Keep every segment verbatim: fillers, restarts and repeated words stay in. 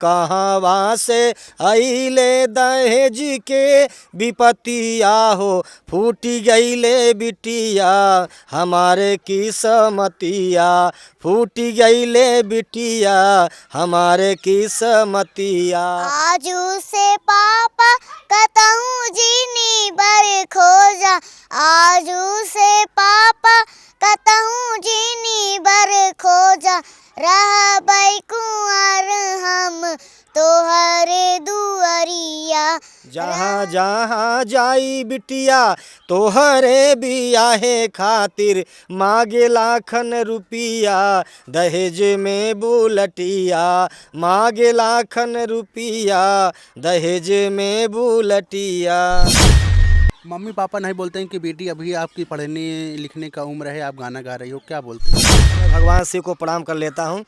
कहाँ से अइले दहेज के विपतिया हो, फूटि गइले बिटिया हमारे किस्मतिया, फूटि गइले बिटिया हमारे किस्मतिया। आजू से पापा कतहूँ जिनी बर खोजा, आजू से पापा कतहूँ जिनी बर खोजा, रहबै कुंवर हम तोहरे दुअरिया। जहाँ जहाँ जाई बिटिया तोहरे बियाहे खातिर, मागे लाखन रुपिया दहेज में बुलटिया, मागे लाखन रुपिया दहेज में बुलटिया। मम्मी पापा नहीं बोलते हैं कि बेटी अभी आपकी पढ़ने लिखने का उम्र है, आप गाना गा रही हो, क्या बोलते हैं? मैं भगवान शिव को प्रणाम कर लेता हूँ।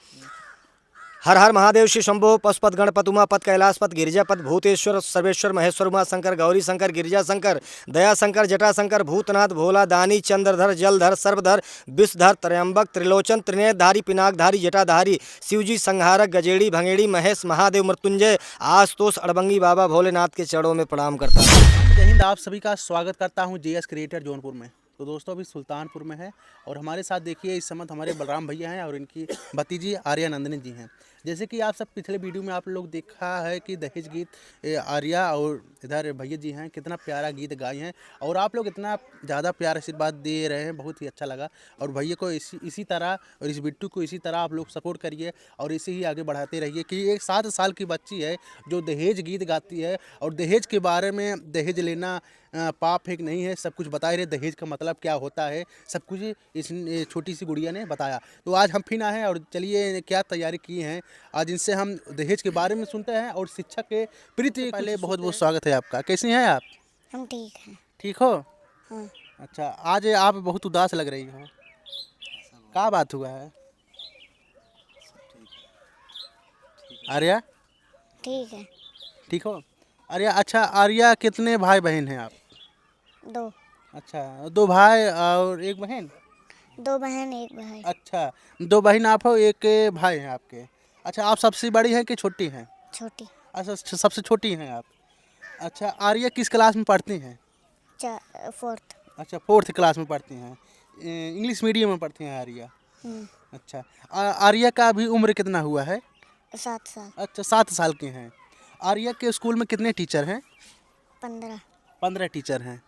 हर हर महादेव शिव शंभो पशुपत गणपत उमापत कैलाशपत गिरिजापत भूतेश्वर सर्वेश्वर महेश्वर उमा शंकर गौरी शंकर गिरिजा शंकर दया शंकर जटा शंकर भूतनाथ भोला दानी चंद्रधर जलधर सर्वधर विषधर त्रयंबक त्रिलोचन त्रिनेत्रधारी पिनाकधारी जटाधारी शिवजी संहारक गजेड़ी भंगेड़ी महेश महादेव मृत्युंजय आशुतोष अड़बंगी बाबा भोलेनाथ के चरणों में प्रणाम करता हूँ। जय हिंद, आप सभी का स्वागत करता हूँ जेएस क्रिएटर जौनपुर में। तो दोस्तों, अभी सुल्तानपुर में है और हमारे साथ देखिए इस समय हमारे बलराम भैया हैं और इनकी भतीजी आर्या नंदिनी जी हैं। जैसे कि आप सब पिछले वीडियो में आप लोग देखा है कि दहेज गीत, ए, आर्या और इधर भैया जी हैं, कितना प्यारा गीत गाए हैं और आप लोग इतना ज़्यादा प्यार आशीर्वाद दे रहे हैं, बहुत ही अच्छा लगा। और भैया को इसी इसी तरह और इस बिट्टू को इसी तरह आप लोग सपोर्ट करिए और इसे ही आगे बढ़ाते रहिए कि एक सात साल की बच्ची है जो दहेज गीत गाती है और दहेज के बारे में, दहेज लेना अ, पाप है कि नहीं है, सब कुछ बताए रहे, दहेज का मतलब क्या होता है, सब कुछ इस, ये छोटी सी गुड़िया ने बताया। तो आज हम फिर आए हैं और चलिए क्या तैयारी की हैं, आज इनसे हम दहेज के बारे में सुनते हैं और शिक्षा के प्रति पहले कुछ बहुत सुनते बहुत हैं। स्वागत है आपका। कैसी हैं आप? हम ठीक हैं। ठीक हो? हाँ। अच्छा, आज आप बहुत उदास लग रही हो, क्या बात हुआ है? आर्या? ठीक है। ठीक हो? आर्या, अच्छा, आर्या, कितने भाई बहन हैं आप? दो। अच्छा, दो भाई और एक बहन? दो बहन, एक भाई। अच्छा, दो बहन आप हो, एक भाई हैं आपके। अच्छा, आप सबसे बड़ी हैं कि छोटी हैं? छोटी। अच्छा, छ-, सबसे छोटी हैं आप। अच्छा, आर्या किस क्लास में पढ़ती हैं? चा-, फोर्थ। अच्छा, फोर्थ क्लास में पढ़ती हैं। ए, इंग्लिश मीडियम में पढ़ती हैं आर्या। हम्म। अच्छा, आ-, आर्या का अभी उम्र कितना हुआ है? सात साल। अच्छा, सात साल के हैं। आर्या के स्कूल में कितने टीचर हैं? पन्द्रह। पन्द्रह टीचर हैं।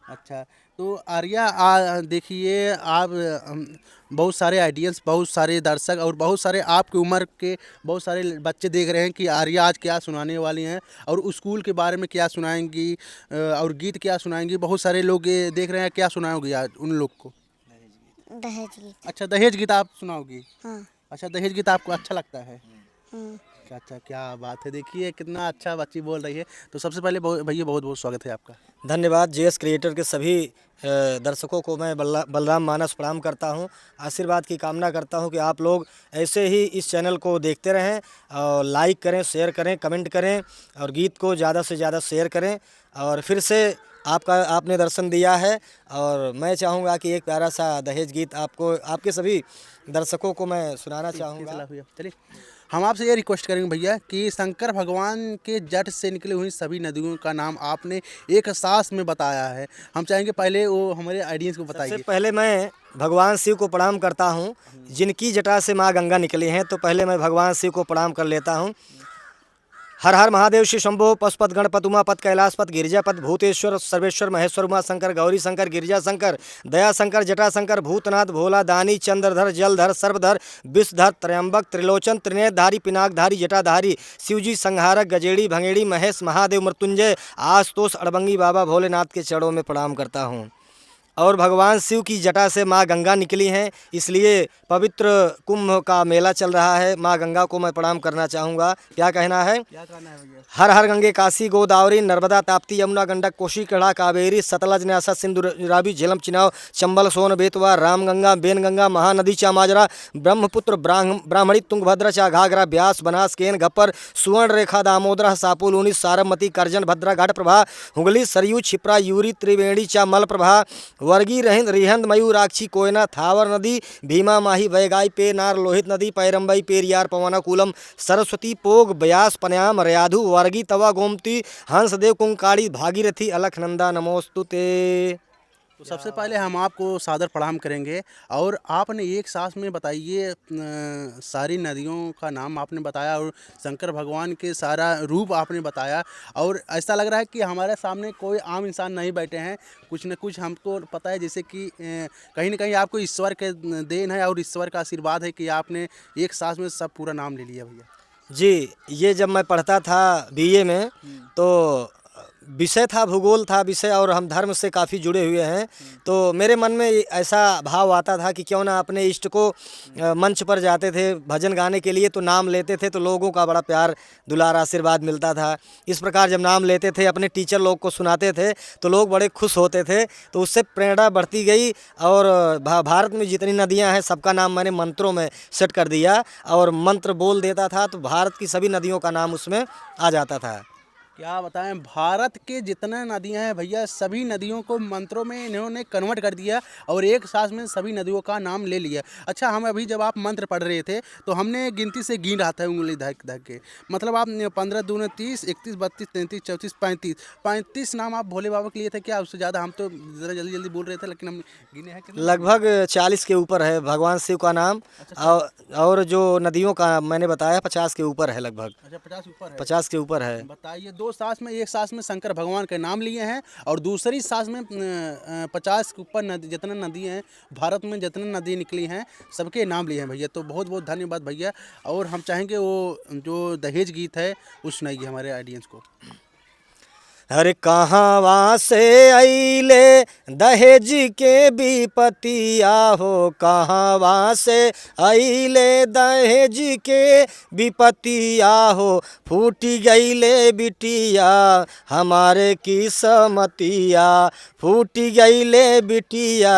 अच्छा, तो आर्या, आ, देखिए, आप, हम, बहुत सारे ऑडियंस, बहुत सारे दर्शक और बहुत सारे आपकी उम्र के बहुत सारे ल-, बच्चे देख रहे हैं कि आर्या आज क्या सुनाने वाली हैं और स्कूल के बारे में क्या सुनाएंगी, अ, और गीत क्या सुनाएंगी। बहुत सारे लोग ये देख रहे हैं, क्या सुनाओगी आज उन लोग को? दहेज गीत। अच्छा, दहेज गीत आप सुनाओगी? हाँ। अच्छा, दहेज गीत आपको अच्छा लगता है? हम्म। अच्छा, क्या बात है, देखिए कितना अच्छा बच्ची बोल रही है। तो सबसे पहले बहु-, भैया, बहुत बहुत स्वागत है आपका। धन्यवाद। जेएस क्रिएटर के सभी, अ, दर्शकों को मैं बलरा-, बलराम मानस प्रणाम करता हूँ। आशीर्वाद की कामना करता हूँ कि आप लोग ऐसे ही इस चैनल को देखते रहें और लाइक करें, शेयर करें, कमेंट करें और गीत को ज़्यादा से ज़्यादा शेयर करें। और फिर से आपका, आपने दर्शन दिया है और मैं चाहूँगा कि एक प्यारा सा दहेज गीत आपको, आपके सभी दर्शकों को मैं सुनाना ठीक, चाहूँगा। चला भैया, चलिए। हम आपसे ये रिक्वेस्ट करेंगे भैया कि शंकर भगवान के जट से निकली हुई सभी नदियों का नाम आपने एक सांस में बताया है। हम चाहेंगे पहले वो हमारे ऑडियंस को बताइए। सबसे पहले मैं भगवान शिव को प्रणाम करता हूँ, जिनकी जटा से माँ गंगा निकली हैं, तो पहले मैं भगवान शिव को प्रणाम कर लेता हूँ। हर हर महादेव शिव शंभो पशुपत गणपत उमापत कैलाशपत गिरिजापत भूतेश्वर सर्वेश्वर महेश्वर उमा शंकर गौरी शंकर गिरिजा शंकर दया शंकर जटा शंकर भूतनाथ भोला दानी चंद्रधर जलधर सर्वधर विषधर त्रयंबक त्रिलोचन त्रिनेत्रधारी पिनाकधारी जटाधारी शिवजी संहारक गजेड़ी भंगेड़ी महेश महादेव मृत्युंजय आशुतोष अड़बंगी बाबा भोलेनाथ के चरणों में प्रणाम करता हूँ। और भगवान शिव की जटा से माँ गंगा निकली हैं, इसलिए पवित्र कुंभ का मेला चल रहा है। माँ गंगा को मैं प्रणाम करना चाहूँगा। क्या कहना है? क्या कहना है भैया? हर हर गंगे काशी गोदावरी नर्मदा ताप्ती यमुना गंडक कोसी कड़ा कावेरी सतलज न्यासा सिंधु रावी झेलम चिनाव चंबल सोन बेतवा राम गंगा बेन गंगा महानदी चा माजरा ब्रह्मपुत्र ब्राह्म-, ब्राह्मणी तुंगभद्र चा घाघरा ब्यास बनास केन घपर सुवर्ण रेखा दामोदर सापुलूनी सारमती करजन भद्रा घाट प्रभा हुगली सरयू छिप्रा यूरी त्रिवेणी चा मल प्रभा वर्गी रहिंद रिहंद मयूराक्षी कोयना थावर नदी, भीमा माही बैगाई पे नार लोहित नदी, पैरंबई पेरियार पवना कूलम सरस्वती पोग ब्यास पन्याम रयाधु वर्गी तवा गोमती हंसदेव कुंकाड़ी भागीरथी अलखनंदा नमोस्तुते। तो सबसे पहले हम आपको सादर प्रणाम करेंगे और आपने एक सांस में बताइए, अ, सारी नदियों का नाम आपने बताया और शंकर भगवान के सारा रूप आपने बताया और ऐसा लग रहा है कि हमारे सामने कोई आम इंसान नहीं बैठे हैं। कुछ न कुछ हमको पता है जैसे कि, अ, कहीं ना कहीं आपको ईश्वर के देन है और ईश्वर का आशीर्वाद है कि आपने एक सांस में सब पूरा नाम ले लिया भैया। जी, ये जब मैं पढ़ता था बीए में, हम्म। तो विषय था, भूगोल था विषय, और हम धर्म से काफ़ी जुड़े हुए हैं। हम्म। तो मेरे मन में ऐसा भाव आता था कि क्यों ना अपने इष्ट को, अ, मंच पर जाते थे भजन गाने के लिए, तो नाम लेते थे, तो लोगों का बड़ा प्यार, दुलार, आशीर्वाद मिलता था। इस प्रकार जब नाम लेते थे, अपने टीचर लोग को सुनाते थे, तो लोग बड़े खुश होते थे। तो उससे प्रेरणा बढ़ती गई और भा-, भारत में जितनी नदियाँ हैं, सबका नाम मैंने मंत्रों में सेट कर दिया और मंत्र बोल देता था, तो भारत की सभी नदियों का नाम उसमें आ जाता था। क्या बताएं, भारत के जितने नदियाँ हैं भैया, सभी नदियों को मंत्रों में इन्होंने कन्वर्ट कर दिया और एक सांस में सभी नदियों का नाम ले लिया। अच्छा, हम अभी जब आप मंत्र पढ़ रहे थे तो हमने गिनती से गिन रहा था उंगली धक धक के, मतलब आप पन्द्रह दूने तीस, इकतीस, बत्तीस, तैंतीस, चौंतीस, पैंतीस, पैंतीस नाम आप भोले बाबा के लिए थे क्या? उससे ज़्यादा हम तो ज़रा जल्दी जल्दी बोल रहे थे, लेकिन हम गिने हैं कि नहीं? लगभग चालीस के ऊपर है भगवान शिव का नाम। अच्छा, और, और जो नदियों का मैंने बताया, पचास के ऊपर है लगभग। अच्छा, पचास ऊपर है। पचास के ऊपर है। बताइए, दो सांस में, एक सांस में शंकर भगवान के नाम लिए हैं और दूसरी सांस में, अ, अ, पचास के ऊपर नदी, जितना नदी हैं भारत में, जितना नदी निकली हैं, सबके नाम लिए हैं भैया। तो बहुत बहुत धन्यवाद भैया। और हम चाहेंगे वो जो दहेज गीत है, वो सुनाइए हमारे ऑडियंस को। अरे कहवा से अइले दहेज के विपतिया हो, कहवा से अइले दहेज के विपतिया हो, फूटि गइले बिटिया हमारे किस्मतिया, फूटि गइले बिटिया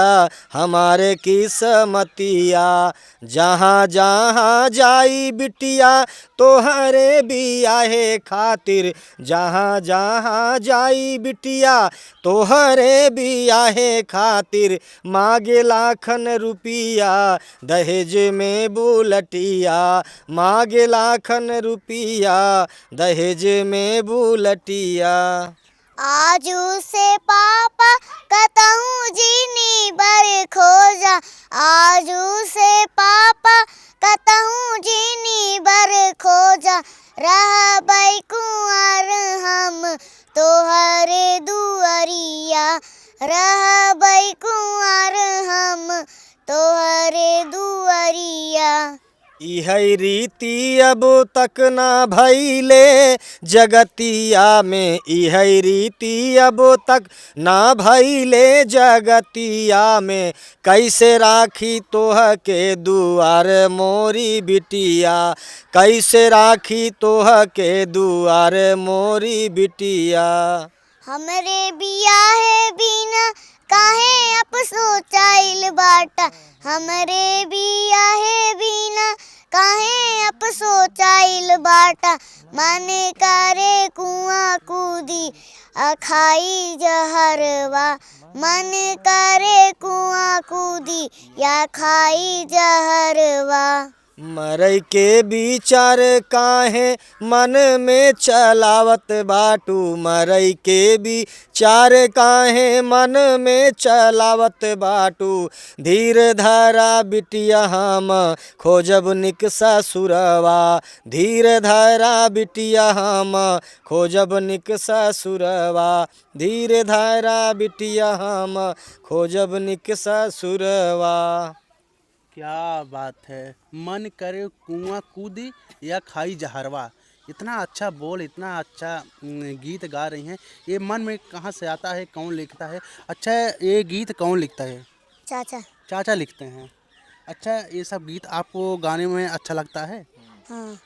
हमारे किस्मतिया। जहाँ जहाँ जाई बिटिया तोहरे बियाहे खातिर, जहाँ जहाँ जाई बिटिया तोहरे बियाहे खातिर, मागे लाखन रुपिया दहेज में बुलटिया, मागे लाखन रुपिया दहेज में बुलटिया। आजू से पापा कतहूँ जिनी बर खोजा, आजू से पापा कतहूँ जिनी बर खोजा, रहबै कुंवर हम तोहरे दुअरिया, रहबै कुंवर हम तोहरे दुअरिया। इहै रीति अब तक ना भइले जगतिया में, इहै रीति अब तक ना भइले जगतिया में। कैसे राखी तोहके दुआर मोरी बिटिया, कैसे राखी तोहके दुआर मोरी बिटिया। हमरे बियाहे बिना काहे अफसोचाइल बाटा, हमरे बियाहे बिना काहे अफसोचाइल बाटा। मन करे कुआँ कूदी आ खाई जहरवा, मन करे कुआँ कूदी या खाई जहरवा। मरई के विचार काहे मन में चलावत बाटू, मरई के विचार काहे मन में चलावत बाटू। धीर धरा बिटिया हम खोजब निक ससुरवा, धीर धरा बिटिया हम खोजब निक ससुरवा, धीर धरा बिटिया हम खोजब निक ससुरवा। क्या बात है, मन करे कुआँ कूदी या खाई जहरवा। इतना अच्छा बोल, इतना अच्छा, उम, गीत गा रही हैं। ये मन में कहाँ से आता है, कौन लिखता है? अच्छा, ये गीत कौन लिखता है? चाचा। चाचा लिखते हैं। अच्छा, ये सब गीत आपको गाने में अच्छा लगता है? हाँ।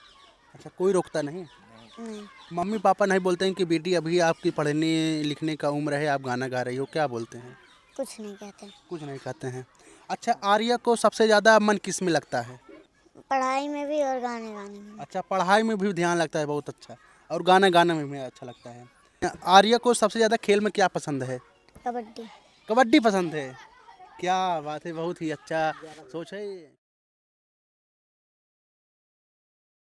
अच्छा, कोई रोकता नहीं? नहीं। मम्मी पापा नहीं बोलते हैं कि बेटी अभी आपकी पढ़ने लिखने का उम्र है, आप गाना गा रही हो, क्या बोलते हैं? कुछ नहीं कहते। कुछ नहीं कहते हैं। अच्छा, आर्या को सबसे ज़्यादा मन किस में लगता है? पढ़ाई में भी और गाने गाने में। अच्छा, पढ़ाई में भी ध्यान लगता है, बहुत अच्छा। और गाना गाने में भी अच्छा लगता है। आर्या को सबसे ज़्यादा खेल में क्या पसंद है? कबड्डी। कबड्डी पसंद है। क्या बात है, बहुत ही अच्छा सोच है।